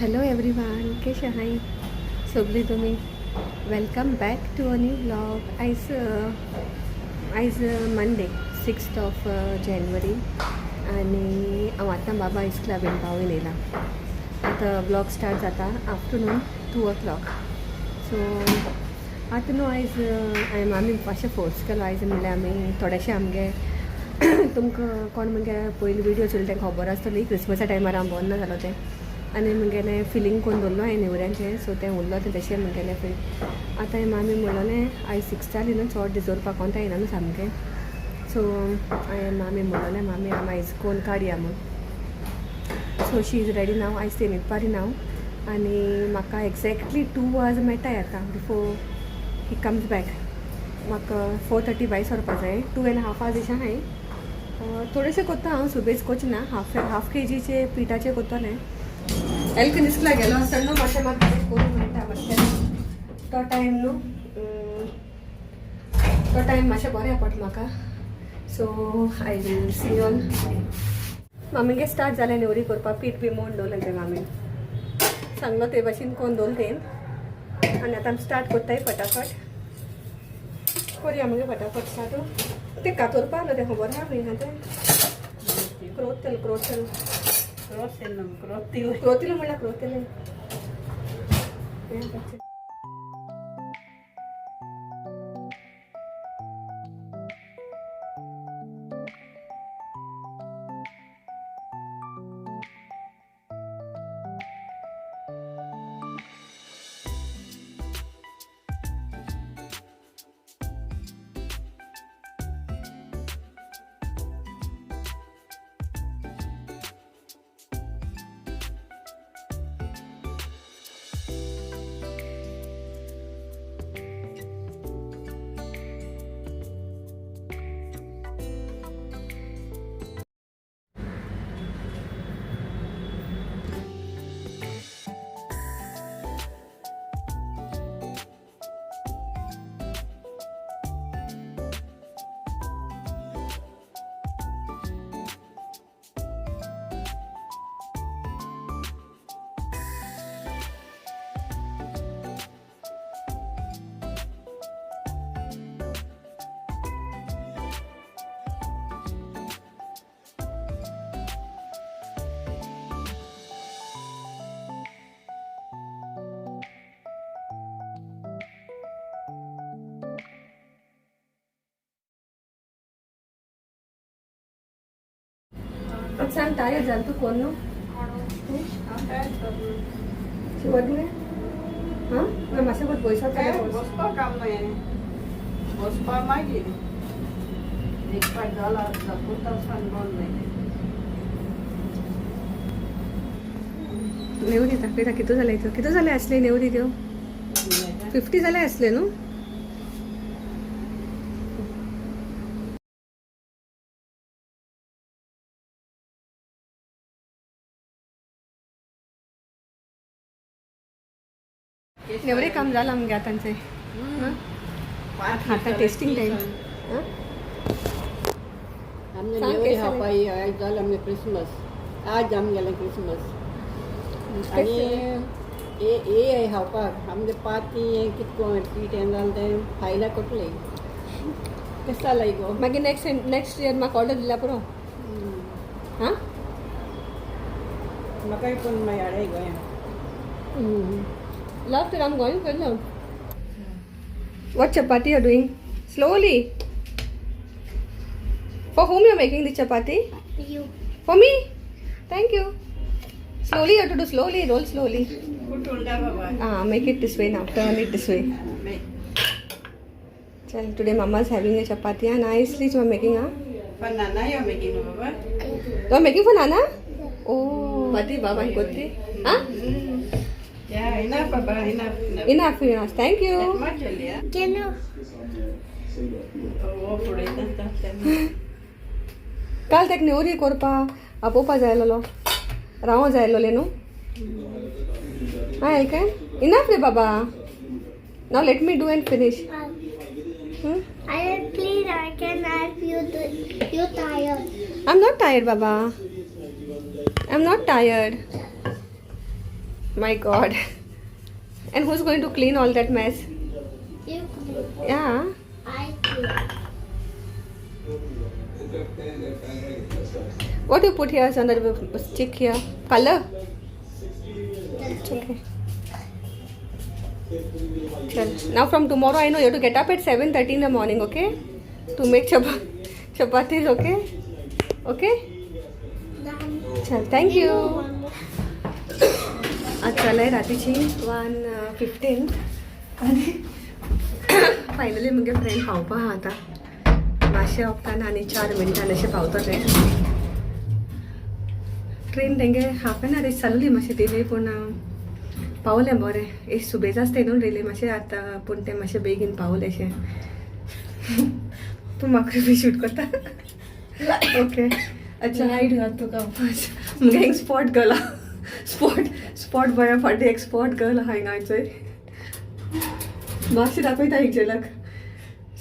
Hello everyone, कशें आहाय सगळीं तुमी? Welcome back to a new vlog. आयज आयज मंडे, 6th of January आनी हांव आतां बाबा इस्कला बीन पावून येयला. आतां व्लॉग स्टार्ट जाता आफ्टरनून 2 ओ क्लॉक. सो आतां न्हू आयज हांवें मामी मातशें फोर्स केलो. आयज म्हणल्यार आमी थोडेशे आमगे तुमकां कोण मुगे पयलीं विडियो चोयले तेंका खबर आसतली, क्रिसमसा टायमार हांव बरो ना जालो तें आनी मुगेलें फिलींग कोन्न दवरलो हांवें नेवऱ्यांचें. सो तें उरलो तें तशें मुगेलें फील. आतां हांवें मामी म्हणलोलें, आयज 6 जाली न्हू, चोड दीस दवरपाक कोणता येना न्हू सामकें. सो हांवें मामी म्हणलोलें, मामी आमी आयज कोन्न काडया म्हूण. So she is ready now. आयज ते न्हिदपारी ना आनी म्हाका एग्जॅक्टली 2 आवर्स मेळटाय आतां बिफोर he comes back. म्हाका 4:30 भायर सरपा जाय. 2.5 आवर्स अशें आहाय. थोडेशें कोत्ता हांव, सुबेज कोच ना. हाफ हाफ केजीचे पिठाचे कोत्तोलें. एल्कन इस्कला गेलो आसतना न्हू मातशें म्हाका कितें करूंक मेळटा मातशें. तो टायम न्हू, तो टायम मातशें बरें पडटा म्हाका. So I will see all. मामीगे start जालें नेवरी करपाक. पीठ बी मोडून दवरलें तें मामीन सांगलो ते भाशेन कोन्न दवरलें तें आनी आतां आमी स्टार्ट करताय. फटाफट करया मगे, फटाफट स्टार्ट. तें कातोरपा आसलो तें खबर आहा खंय तें? क्रोतेल, क्रोतेल. क्रोतेल, क्रोतील. क्रोतील म्हणल्यार क्रोतेल. सांग, टायर्ड जालें तूं कोन्न न्हू? शिवतलें हां ना मातशें कोत पयसो. बसपा काम न्हय, बसपा मागीर एक पाट जाला पुरता सनबर्न न्हय. नेवरी दाखयता. कितू जालें इतू? कितू जालें आसलें नेवरी त्यो? 50 जालें आसलें न्हू? नेवरी काम जालां आमगे आतांचें. आतां टेस्टिंग टायम. आमगे सांग. नेवरी केस जालें? खावपाक आयज जालें आमगे क्रिसमस. आज आमगेलें क्रिसमस आनी हे हे खावपाक आमगे पाती हें कितें कोण पीठ हें जालें तें फायल्या कोटलें. केस जालाय गो? मागीर नेक्स्ट नेक्स्ट इयर म्हाका ऑर्डर दिल्या पुरो हां. म्हाकाय पूण मागीर हाडाय गोंया. Love to, I'm going for love. What chapati you're doing? Slowly. For whom you're making the chapati? You. For me? Thank you. Slowly you have to do, slowly, roll slowly. कुठं उलटा बाबा. Ah, make it this way now. Turn it this way. Chal, today mama's having a chapati. Ah, nicely you are making, ah. For Nana you making Baba. You are making for Nana? Oh, Pati Baba kotti. Ah? Yeah, enough, Baba, enough. Enough. Enough, enough. Thank you. That much only, ah? Can you? Oh, फुडें तें. काल तेक नेवरी करपा आपोवपा जाय आसलेलो, रावो जाय आसलोलें न्हू. हां काय इनाफ रे बाबा. Now let me do and finish. I am please, I can help you. Do, you tired? I am not tired, Baba. I am not tired. My God. And who's going to clean all that mess? You clean. Yeah. I clean. What you put here under the stick here? Color? That's it. Okay. Chal. Now from tomorrow I know you have to get up at 7:30 in the morning, okay? To make chapatis, okay? Okay? Done. Chal, thank you. One more. आज जालाय रातीची 1:15 आनी finally मुगे friend पावपा आहा आतां मातशें वखदान आनी 4 मिनटान अशें पावता तें. ट्रेन तेंगे हाफ एन आवर चल्ली मातशें डिले, पूण पावलें बरें. एक सुबेज आसता न्हू डिले मातशें आतां, पूण तें मातशें बेगीन पावलें अशें. तूं म्हाका बी शूट करता? ओके, अच्छा. लायट घात तुका. मुगे एक स्पॉट गर्ल, स्पॉट स्पॉट बऱ्या फाटी एक स्पॉट गर्ल आहा हिंगाचोय. मातशें दाखयता एक झलक.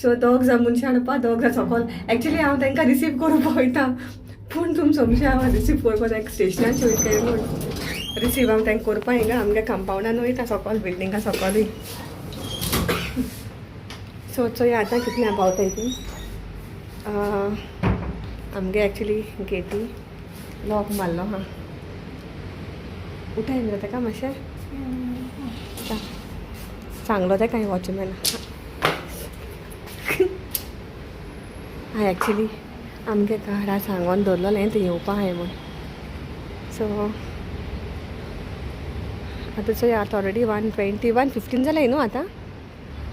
सो दोग जाण मनशां हाडपा, दोग जाण सोकोल. एक्चुली हांव तांकां रिसीव करूंक वयता, पूण तुम समजे हांव रिसीव करपाक तांकां स्टेशनार वयता काय म्हूण. रिसीव हांव तांकां करपा हिंगा आमगे कंपावंडान वयता सोकोल, बिल्डिंगा सोकोलूय. सो चोया आतां कितल्या पावताय ती. आमगे एक्चुली गेटी लॉक मारलो आहा. उठाय मरे ताका मातशें. सांगलो तेका हांवें वॉचमॅन. हांवें एक्चुली आमगे घरा सांगोन दवरलेलें तें येवपा आहाय म्हूण. सो आतां चोया, आतां ऑलरेडी 1:20, 1:15 जालें न्हू आतां.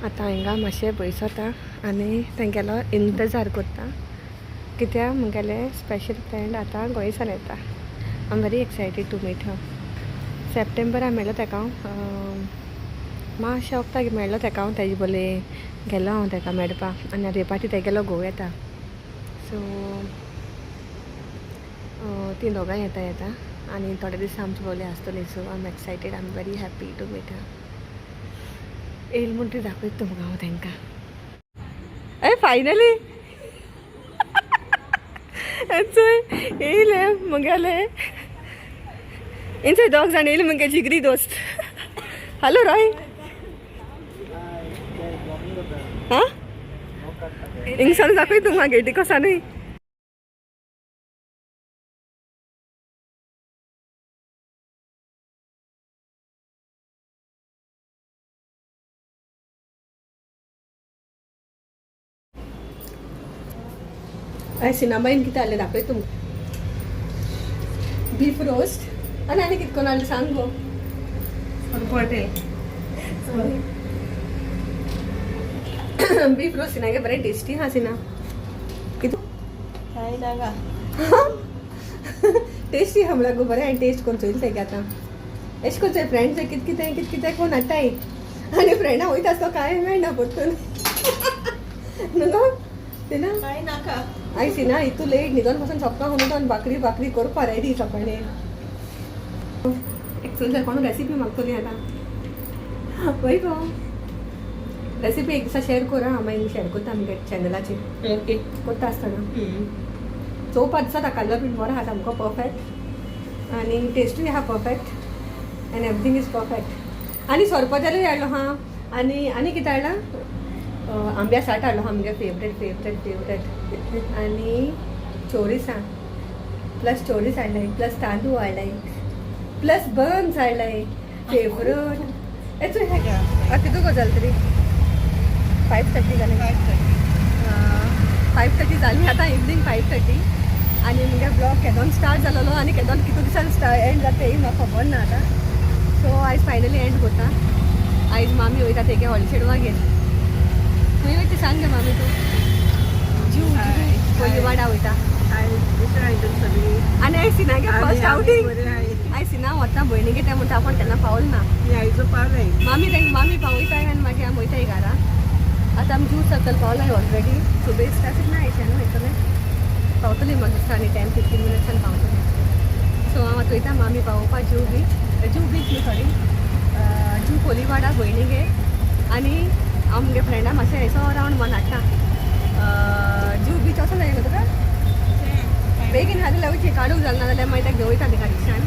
आतां हिंगा मातशें बयसता आनी तेंगेलो इंतजार करता, कित्याक मुगेलें स्पेशल फ्रेंड आतां गोंयसान येता. I am very excited to meet her. सप्टेंबरा मेळ्ळो तेका हांव, मातशें वखदाक मेळ्ळो तेका हांव, तेजे बोले गेलो हांव तेका मेळपाक आनी आतां हे पाटी तेगेलो घोव येता. सो ती दोगांय येता येता आनी थोडे दीस आमचे बोले आसतली. So I am excited, I am very happy to meet her. येयल म्हणटरी दाखयता तुमकां हांव तेंकां. ए फायनली चोय येयले मुगेले इंचे दोग जाण येयले, मुगे जिगरी दोस्त. हॅलो रॉय. हां, हिंगसान दाखय तुमकां गेटी कसा न्ही. हय सिनाबाईन कितें हाडलें दाखय तुमकां. बीफ रोस्ट आनी आनी कितें करून हाडलें सांग गो. बीफ रोस्ट सिनागे बरें टेस्टी आहा. सिना कितें काय नाका. टेस्टी आहा म्हणल्यार गो बरें. हांवें टेस्ट करून चोयलें तेगे आतां. एशें करून चोय फ्रेंड्स कितें कितें कितें कितें कोण हाडटाय आनी फ्रेंडां वयता आसतो कांय मेळना परतून न्हू गो सिना? काय नाका. आयज सिना इतू लेट न्हिदोन पासून सपना हुनून भाकरी भाकरी करपा रेडी सकाळीं. एक चल कोण रेसिपी मागतली आतां. वय गो रेसिपी एक दिसा शेअर कर हांव, मागीर शेअर करता आमगे चॅनलाचेर. ओके. करता आसतना चोवपा दिसता काजला पीठ बरो आहा सामको परफेक्ट आनी टेस्टूय आहा perfect and everything is perfect. आनी सोरपतेलूय हाडलो आहा आनी आनी कितें हाडलां, आंब्या साठ हाडलो आहा आमगे फेवरेट फेवरेट फेवरेट. आनी चोरीस आहा, प्लस चोरीस हाडलाय, प्लस तांदूळ हाडलाय, प्लस बन्स हाडलाय फेवरेट. एचो आतां कितू गो जालें तरी 5:30 जालें. 5:30 जाली आतां, इवनींग 5:30. आनी मुगे ब्लॉग केदोन स्टार्ट जालोलो आनी केदोन कितू दिसान एंड जाता तेंय म्हाका खबर ना आतां. सो आयज फायनली एंड करता. आयज मामी वयता तेगे व्हडले चेडवागेर. खंय वयता सांग गे मामी तूं. जीव कोलीवाडा वयता. आनी आयज सिनागे फर्स्ट आवटींग. आयज सिना वता भयणीगे तें म्हणटा आपूण केन्ना पावल ना. मामी तांकां मामी पावयताय आनी मागीर आमी वयताय घरा. आतां आमी ज्यूस सर्कल पावलाय ऑलरेडी. सुबेज ट्राफीक ना आयच्या न्हू वयतले पावतली म्हाका दिसता आनी 10-15 मिनट्सान पावतली. सो हांव आतां वयता मामी पावोवपा जू बीच, जू बीच न्हू सॉरी, जू कोलीवाडा भयणीगे. आनी हांव मुगे फ्रेंडा मातशें असो रावंड मारून हाडटा. जू बीच वचोन जाय गो तुका बेगीन हाडून वयची काडूंक जालें ना जाल्यार मागीर ताका घेवन वयता तेका रिक्षान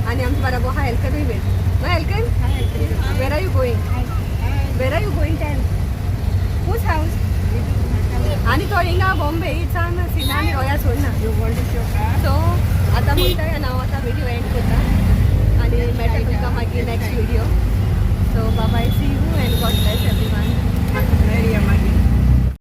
आनी आमचे बाराबो आहा हेल्करूय बीन. No, Elkin? Where are you going? Where are you going, tell? Whose house? आनी तो हिंगा बॉम्बे इचान सिना आनी रोया सोडना. सो आतां वयता आनी हांव आतां व्हिडियो एंड करता आनी मेळटा तुमकां मागीर.